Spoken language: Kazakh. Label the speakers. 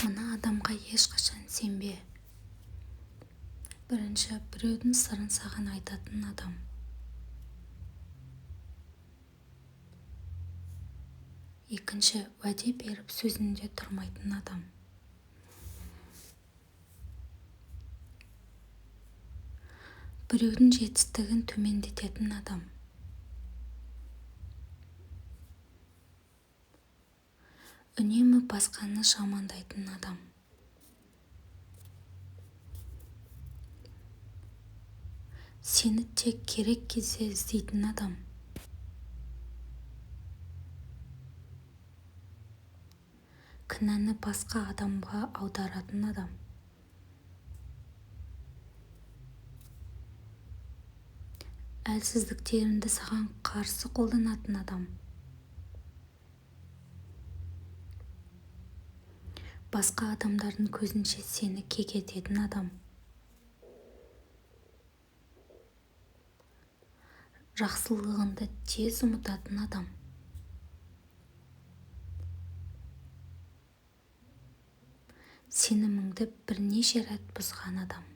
Speaker 1: Мына адамға ешқашан сенбе. Бірінші, біреудің сырын саған айтатын адам. Екінші, уәде беріп сөзінде тұрмайтын адам. Біреудің жетістігін төмендететін адам. Үнемі басқаны жамандайтын адам. Сені тек керек кезде іздейтін адам. Кінәні басқа адамға аударатын адам. Әлсіздіктеріңді саған қарсы қолданатын адам. Басқа адамдардың көзінше сені кекететін адам. Жақсылығыңды тез ұмытатын адам. Сеніміңді бірнеше рет бұзған адам.